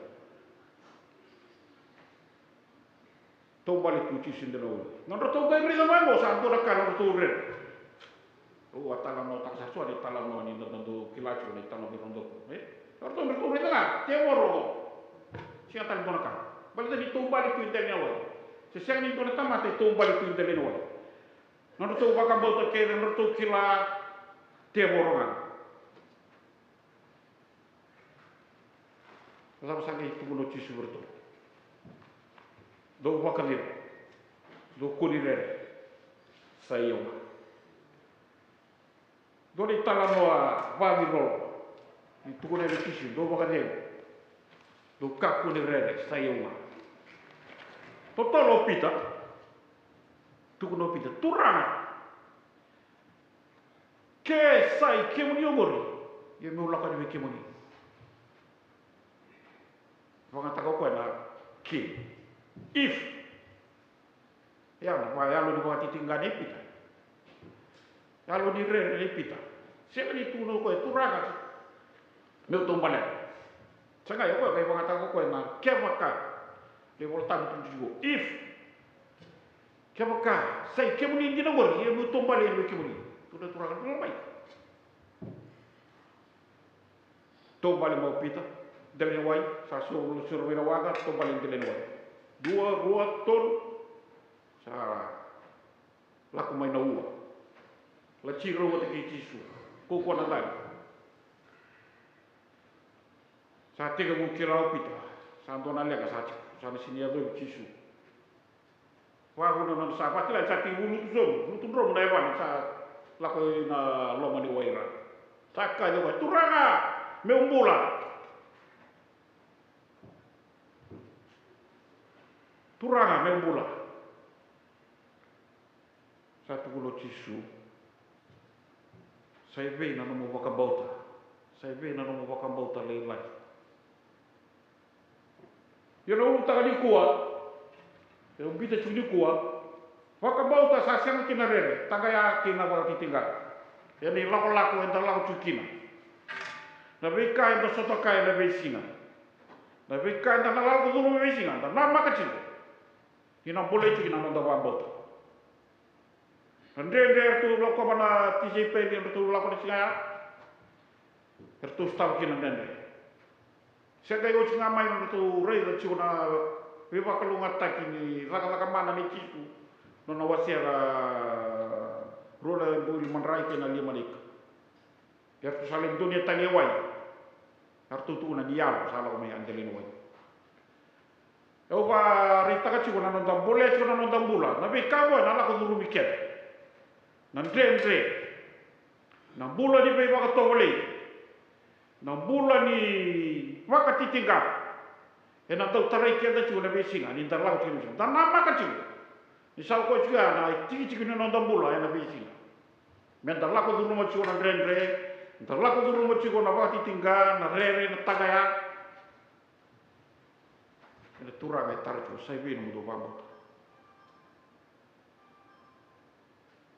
Taubale tu Jisu i dela ni wai. Nodratou qai raica mai qo sa dua na ka nodratou rere. Au a talanoataka sara so na italanoa ni da dau kila tiko na italanoa ni rodoku, e? Ratou, ratou raica ga tevoro qo. Sega tale dua na ka. Baleta ni taubale tu i dela ni wai. Se sega ni dua na tamata e taubale tu i dela ni wai. Nodratou vakabauta kece, nodratou kila, tevoro ga. Na cava sa qai tukuna o Jisu vei iratou? Dou vakacegu, dou kua ni rere, sa i au ga. Dua na italanoa vavirolo ni tukuna o Jisu, dou vakacegu, dou kakua ni rere, sa i au ga. Totolo o Pita, tukuna o Pita, Turaga, ke sa i kemuni oqori, ia meu lako yani vei kemuni. Vakayagataka o koya na ke. If. Ia na vakayalo ni vakatitiqa nei Pita. Yalo ni rere nei Pita. Sega ni tukuna o koya, Turaga, meu taubale. Sega, o koya qai vakayagataka o koya na kevaka. Na iVolatabu tukuna tiko, if. Kevaka sa i kemuni dina oqori, ia meu taubale yani vei kemuni. Tukuna, Turaga, dro mai. Taubale mai o Pita, dela ni wai, sa siro, siro mai na waqa, taubale dela ni wai. Dua, rua, tolu, sa lako mai na ua. Lati rau vata kei Jisu, kaukaua na cagi. Sa tekivu kila o Pita, sa dua na leqa sa tiko, sa na sega ni yacovi Jisu. Vavuna nona sa vakila, sa tekivu lutu sobu, lutu dromu na yavana, sa lako ina loma ni wai ra. Sa kaya vua, Turaga, meu bula. Turaga, meu bula. Sa tukuna o Jisu, sa i vei na nomu vakabauta? Sa i vei na nomu vakabauta lailai? Ia na ulutaga nikua, e biuta tiko nikua, vakabauta sa sega kina rere, taqaya kei na vakatitiqa. Ia na ilakolako eda lako tiko kina. Na veika eda sota kaya ena veisiga. Na veika eda na lako curuma ena veisiga, da namaka tiko ni na bolei tiko kina na noda vakabauta. Na dredre eratou lakova na tisaipeli, eratou lako na siga ya. Eratou sotava kina na dredre. Se qai oti ga mai na nodratou raica tiko na veivakalougatataki ni cakacaka mana nei Jisu. Nona wasea rua na buli madrai kei na lima na ika. Eratou sa lai donia tani e wai. Eratou tukuna ni yalo sa lako mai a dela ni wai. Au vakaraitaka tiko na noda bolea tiko na noda bula, na veika oqo ena lako curumi keda. Na dredre, na bula ni veivakatovolei, na bula ni vakatitiqa. Ena dau tarai keda tiko na veisiga ni da lako tiko na veisiga. Da namaka tiko ni sa okoya tiko ya na itikitiki ni noda bula ena veisiga. Meda lako curuma tiko na dredre, da lako curuma tiko na vakatitiqa, na rere, na taqaya. Ena Turaga e tara tiko, sa i vei nomudou vakabauta?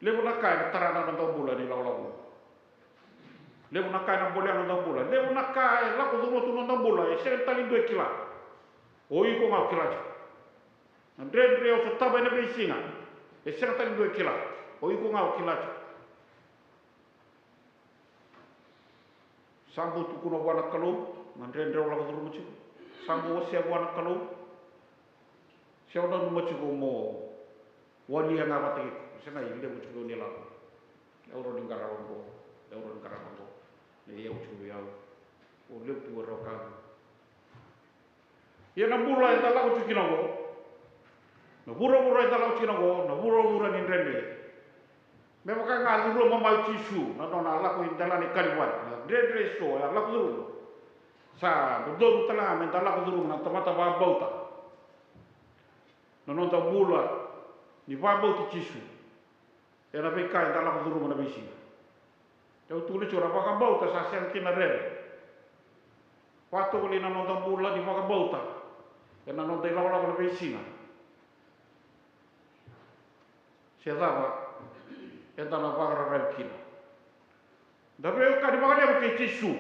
Levu na ka ena tara na noda bula ena ilakolako. Levu na ka ena bolea na noda bula. Levu na ka e lako curuma tu na noda bula, e sega tale ni dua e kila. O iko ga o kila tiko. Na dredre o sotava ena veisiga, e sega tale ni dua e kila. O iko ga o kila tiko. Sa bau tukuna vua na Kalou na dredre o lako curuma tiko? Sa bau wasea vua na Kalou? Se o nanuma tiko mo walia ga vata kei iko? Sega, e levu tiko ni lako. Au rawa ni qarava qo, au rawa ni qarava qo. Na iyau tiko vei au. O levu tiko e rawa ka. Ia na bula eda lako tiko kina oqo, na vuravura eda lako tiko kina oqo, na vuravura ni dredre. Me vaka ga a curuma mai o Jisu na nona lako i delana i Kalivari, na dredre eso e a lako curuma. Sa dodonu tale ga meda lako curuma na tamata vakabauta. Na noda bula ni vakabauti Jisu ena veika eda lako curuma na veisiga. Au tukuna tiko na vakabauta sa sega kina rere. Vakatovolei na noda bula ni vakabauta ena noda ilakolako na veisiga. Se cava eda na vakararavi kina? Da veiwekani vakalevu kei Jisu.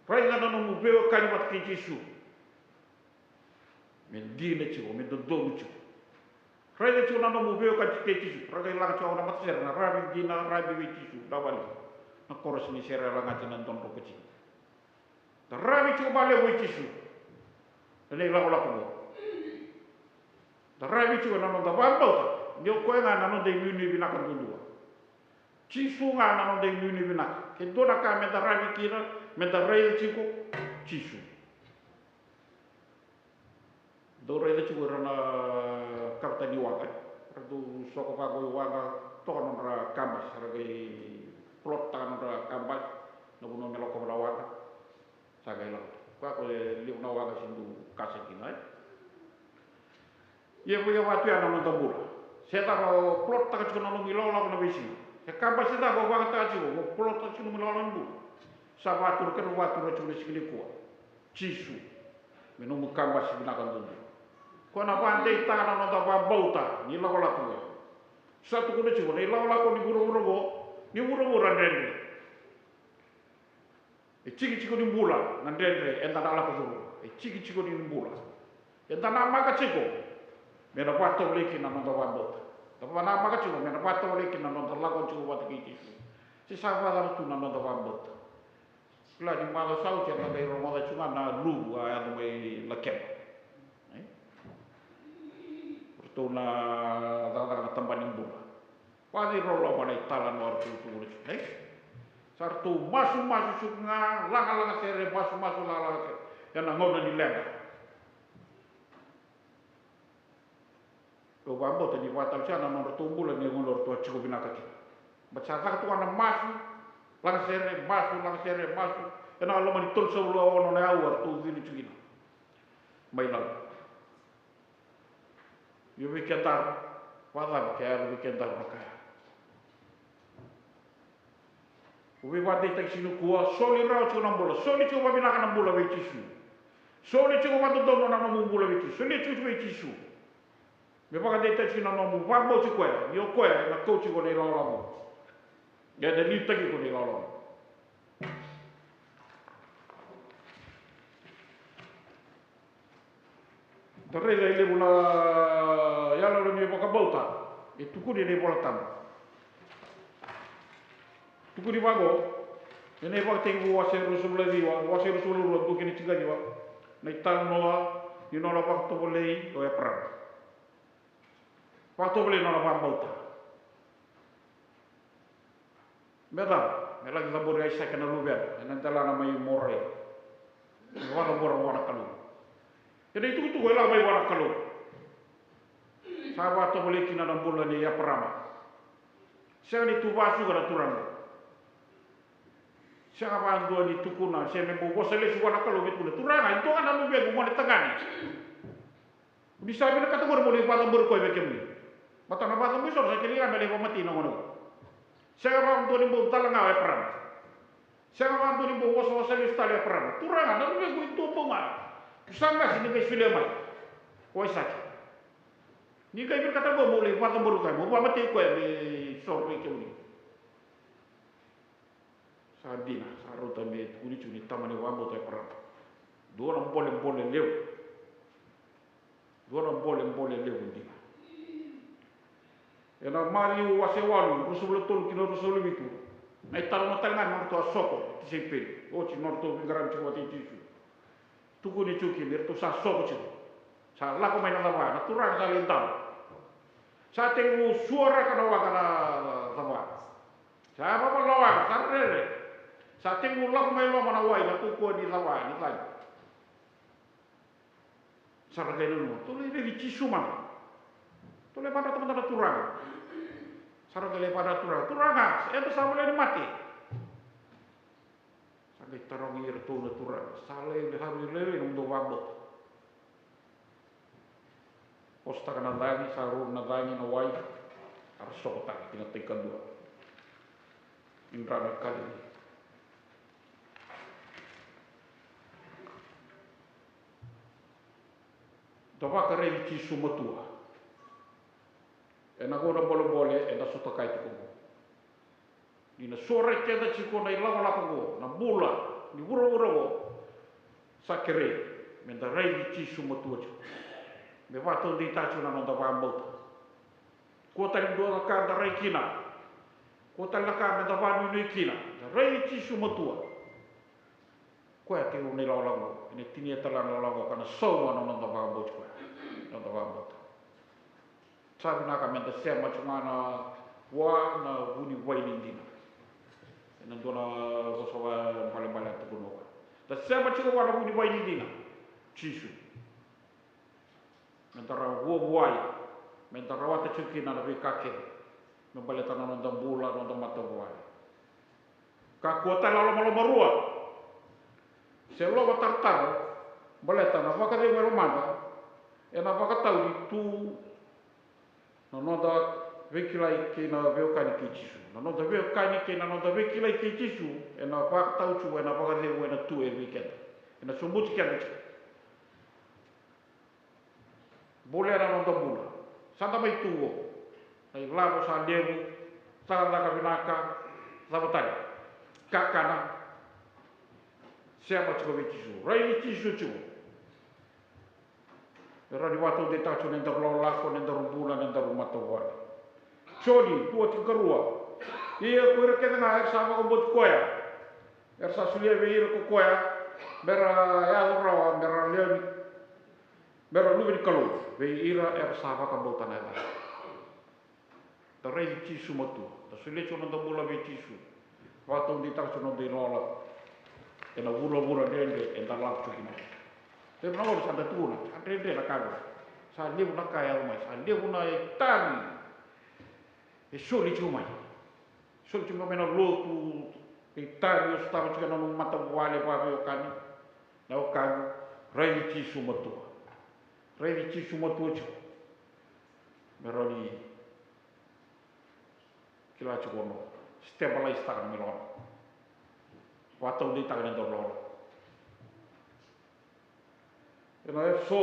Raica na nomu veiwekani vata kei Jisu. Me dina tiko, me dodonu tiko. Raica tiko na nomu veiwekani kei Jisu. Ra qai laga tiko na matasere na ravi dina, ravi vei Jisu, na vale. Na korosi ni sere lagati na dodro ko tiko. Da ravi tiko vakalevu vei Jisu ena ilakolako qo. Da ravi tiko ena noda vakabauta ni o koya ga na noda inuinui vinaka duadua. Jisu ga na noda inuinui vinaka. Ke dua na ka meda ravi kina, meda raica tiko Jisu. Dou raica tiko ira na kavetani waqa, era dau soko vaqo i waqa, toka nodra kabasi, era qai plot taka nodra kabasi, na vanua me lakova na waqa. Sa qai lako. Koya ko e levu na waqa se dau kasa kina, e? Ia vei au vatu ya na noda bula. Se cava o plot taka tiko na nomu ilakolako na veisiga. Se kabasi cava o vakataka tiko, o plot taka tiko na nomu ilakolako na bula. Sa vatura, kena vatura tiko na siga nikua. Jisu. Me nomu kabasi vinaka dudu. Ko na vadeitaka na noda vakabauta ni lakolako qo. Sa tukuna tiko na ilakolako ni vuravura qo, ni vuravura dredre. E tikitiki ni bula na dredre eda na lako curuma. E tikitiki ni bula. Eda namaka tiko me na vakatovolei kina na noda vakabauta. Da namaka tiko me na vakatovolei kina na noda lako tiko vata kei Jisu. Se sa vakacava tu na noda vakabauta. Kila ni macawa sa oti eda qai rogoca tiko ga na luvu a yaco mai Lakeba. E? Ratou na cakacaka na tabana ni bula. Vakaciriloloma na italanoa ratou tukuna tiko, e? Sa ratou masumasu tiko ga, lagalaga sere, masumasu lagalaga sere ena gauna ni leqa. Au vakabauta ni vakatau sara na nodratou bula ni gauna ratou a tiko vinaka kina. Baleta sa caka tu ga na masu, laga sere, masu, laga sere, masu. Ena loma ni tolusagavulu ka ono na aua ratou cili tiko kina mai Lau. Io vei kedaru, vakacava ke yalo vei kedaru na ka ya? Au veivakadeitaki tiko nikua, soli rawa tiko na bula, soli tiko vakavinaka na bula vei Jisu. Soli tiko vakadodonu na nomu bula vei Jisu, soli tiko vei Jisu. Me vakadeitaki tiko na nomu vakabauti koya, ni o koya ena kauti iko na ilakolako. Ena liutaki iko na ilakolako. Da raica e levu na yalo ni vakabauta e tukuni ena iVolatabu. Tukuni vaqo ena iVakatekivu wase ruasagavulu ka ciwa, wase ruasagavulu ka rua, dua kei na tinikaciwa, na italanoa ni nona vakatovolei o Eparama. Vakatovolei nona vakabauta. Me cava? Me laki cabori Aisake na luvena ena delana mai Morai. Me vakacabora vua na Kalou. Ena itukutuku e lako mai vua na Kalou. Sa vakatovolei kina na bula nei Eparama. Sega ni tu vasuka na Turaga. Sega vakadua ni tukuna se me bau vosa lesu vua na Kalou me tukuna, Turaga, e dua ga na luvequ gone tagane. Ni sa vinakata qori mo lai vakacabori koya vei kemuni. Baleta na vakacabori sara sa kena liga me lai vakamatei na gone qo. Sega vakadua ni bau cala ga o Eparama. Sega vakadua ni bau wasawasa lesu tale o Eparama. Turaga, na luvequ e dua bau ga. Tu sa qasi ni qai solia mai o Aisake. Ni qai vinakata qo mo lai vakacabori koya, mo vakamatei koya me soro vei kemuni. Sa dina, sa rauta me tukuni tiko ni tama ni vakabauta o Eparama. Dua na bolebole levu. Dua na bolebole levu dina. Ena Maciu wase walu, ruasagavulu ka tolu ki na ruasagavulu ka vitu. Na italanoa tale ga ni nodratou a soko na tisaipeli. Oti nodratou veiqaravi tiko vata kei Jisu. Tukuni tiko kina ni ratou sa soko tiko. Sa lako mai na cava, na Turaga sa lai dalo. Sa tekivu suaraka na waqa na cava. Sa vavalawaqa, sa rere. Sa tekivu lako mai loma na wai na kaukauwa ni cava, ni cagi. Sa ra qai nanuma, tou lai raici Jisu mada. Tou lai vakarota mada na Turaga. Sa ra qai lai vakarota na Turaga. Turaga, eda sa voleka ni mate. Sa qai tarogi iratou na Turaga, sa lai, sa lai, lai, lai nomudou vakabauta? Posotaka na cagi, sa ruru na cagi na wai, a ra sokotaka ki na tai kadua ni dra mai Kalili. Da vakaraici Jisu matua. Ena gauna bolebole eda sota kaya tiko oqo. Ni na sorai keda tiko na ilakolako oqo, na bula ni vuravura oqo, sa kerei meda raici Jisu matua tiko. Me vakataudeitaka tiko na noda vakabauta. Kua tale dua na ka da rai kina. Kua tale na ka meda vakanuinui kina. Da raici Jisu matua. Koya tiko na ilakolako, ena tinia tale na ilakolako ka na sauma na noda vakabauti koya, noda vakabauta. Sa vinaka meda sema tiko ga na vua na vuniwai ni dina. Ena dua na vosa vakabalebale a tukuna o koya. Da sema tiko vua na vuniwai ni dina. Jisu. Meda rawa vuavuai, meda rawata tiko kina na veika kece me baleta na noda bula, noda matavuvale. Kakua tale na lomalomarua se lomatarotaro, baleta na vakacegu e lomada ena vakatau ni tu na noda veikilai kei na veiwekani kei Jisu. Na noda veiwekani kei na noda veikilai kei Jisu ena vakatau tu, ena vakacegu, ena tu e vei keda, ena sobuti keda tiko. Bolea na noda bula. Sa da mai tu qo. Na ilavo sa levu, cakacaka vinaka, cava tale, kakana. Sema tiko vei Jisu, raici Jisu tiko. Me rawa ni vakataudeitaka tiko na nodaru lakolako, na nodaru bula, na nodaru matavuvale. Joni dua tinikarua. Ia ko ira kece ga era sa vakabauti koya, era sa solia vei ira ko koya me ra yaco rawa me ra lewe ni, me ra luve ni Kalou, vei ira era sa vakabauta na yacana. Da raici Jisu matua, da solia tiko na noda bula vei Jisu. Vakataudeitaka tiko na noda ilakolako ena vuravura dredre eda lako tiko kina. Levu na gauna sa da tukuna sa dredre na ka qo. Sa levu na ka e yaco mai, sa levu na itavi e soli tiko mai. Soli tiko mai na lotu, itavi o sotava tiko ena nomu matavuvale vakaveiwekani. Na wekaqu, raici Jisu matua. Raici Jisu matua tiko. Me rawa ni kila tiko na stabilize taka na nomu ilakolako. Vakataudeitaka na nodaru lakolako. Ena Efeso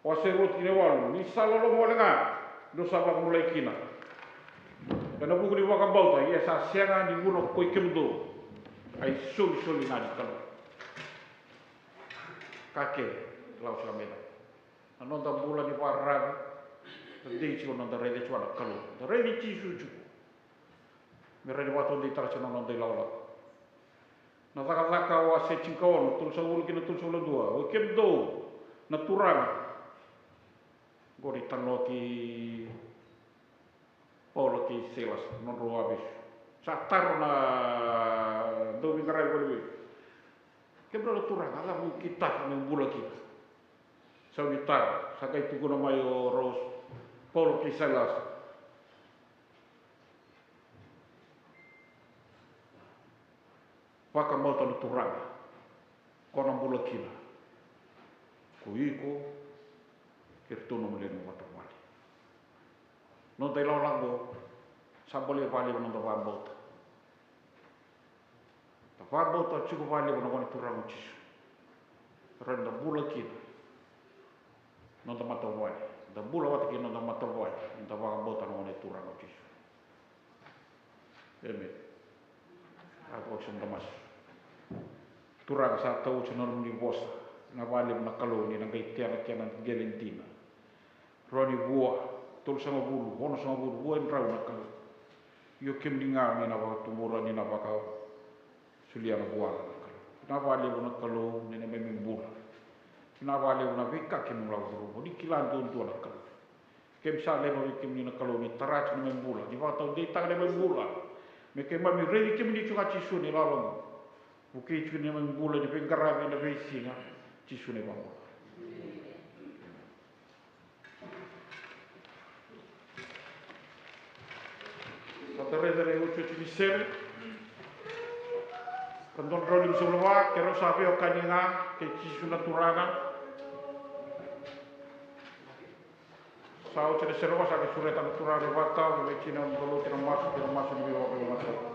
wase rua tikina e walu, ni sa loloma wale ga, dou sa vakabulai kina ena vuku ni vakabauta, ia sa sega ni vuna ko i kemudou, a isolisoli ga ni Kalou. Ka kece, lau saka mai. Na noda bula ni vakararavi, na dei tiko na noda raica tiko na Kalou, na raici Jisu tiko. Me rawa ni vakataudeitaka tiko na noda ilakolako. Na Cakacaka wase tinikaono, tolusagavulu kei na tolusagavulu ka dua. Oi kemudou na turaga. Qori talanoa kei Paula kei Sailas, nodrau avesu. Sa taro na dauveiqaravi valevesu. Kemudrau na turaga, a cava mo kitaka meu bula kina? Sau ni taro, sa qai tukuna mai o rau, Paula kei Sailas. Vakabauta na Turaga, ko na bula kina. Ko iko, kei iratou na nomu lewe ni matavuvale. Noda ilakolako, sa bolei vakalevu na noda vakabauta. Da vakabauta tiko vakalevu na Gone Turaga o Jisu. Rawa ni da bula kina. Noda matavuvale. Da bula vata kei na noda matavuvale. Da vakabauta na Gone Turaga o Jisu. Emeni. A toka tiko na masu. Turaga, sa tau oti na nomuni vosa. Na vakalevu na Kalou ni na qai tea na kena qele dina. Rua ni vua, tolusagavulu, onosagavulu, vua e drau na Kalou. Io kemuni ga ni na vakatubura, ni na vakasolia na vuana na Kalou. Vinaka vakalevu na Kalou ni na neimami bula. Vinaka vakalevu na veika kemuni lako curuma. Ni kila duadua na Kalou. Keimami sa laiva vei kemuni na Kalou ni tara tiko na neimami bula. Ni vakataudeitaka na neimami bula. Me keimami raici kemuni tiko ga Jisu ni loloma. Vukei tiko na neimami bula ni veiqaravi ena veisiga. Jisu na iVakabula. Sa da raica na iotioti ni sere. Ka dua na drau limasagavulu ka va, keirau sa veiwekani ga kei Jisu na Turaga. Sa oti na sereko, sa qai sureta na Turaga na ivakatawa, qai veitinani na lotu ena masu, kei na masu ni veivakabulai.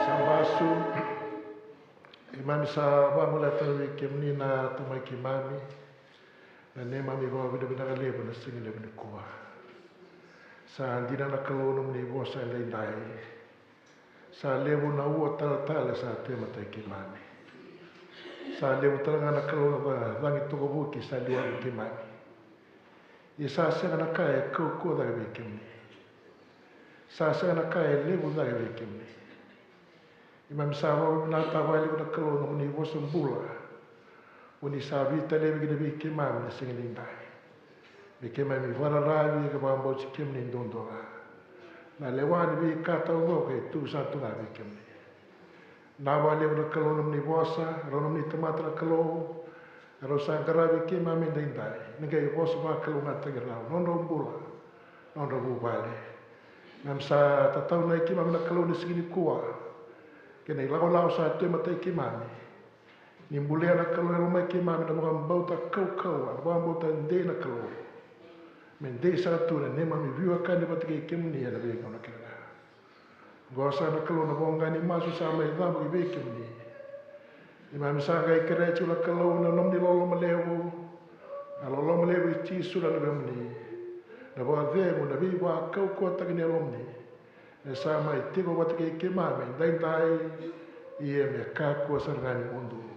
Sa basu. Keimami sa vagolea tale vei kemuni na Tamai keimami na neimami vakavinavinaka levu na siga levu nikua. Sa dina na Kalou nomuni vosa edaidai. Sa levu na ua talatala sa tu e matai keimami. Sa levu tale ga na Kalou na ca-, cagi tokavuki sa liwai keimami. Ia sa sega na ka e kaukauwa cake vei kemuni. Sa sega na ka e levu cake vei kemuni. Keimami sa vakavinavinaka vakalevu na Kalou nomuni vosa bula. O ni sa veitalevi kina vei keimami na siga nidai. Me keimami vakararavi ka vakabauti kemuni duadua ga. Na lewa ni veika taucoko e tu sara tu ga vei kemuni. Na vakalevu na Kalou nomuni vosa, rau nomuni tamata na Kalou, rau sa qaravi keimami edaidai, ni qai vosa vakalougatataki rau, nodrau bula, nodrau vuvale. Keimami sa tataunaki keimami na Kalou ni siga nikua, kei na ilakolako sa tu e matai keimami. Ni bulia na Kalou e lomai keimami na vakabauta kaukauwa, na vakabauta dei na Kalou. Me dei sara tu na neimami veiwekani vata kei kemuni ena veigauna kece ga. Oqo sa na Kalou na voqa ni masu sa mai cavuki vei kemuni. Keimami sa qai kerea tiko na Kalou na nomuni loloma levu, na loloma levu i Jisu na Luvemuni, na vakacegu, na veivakaukauwataki ni Yalomuni, e sa mai tiko vata kei keimami daidai, ia me kakua sara ga ni mudu.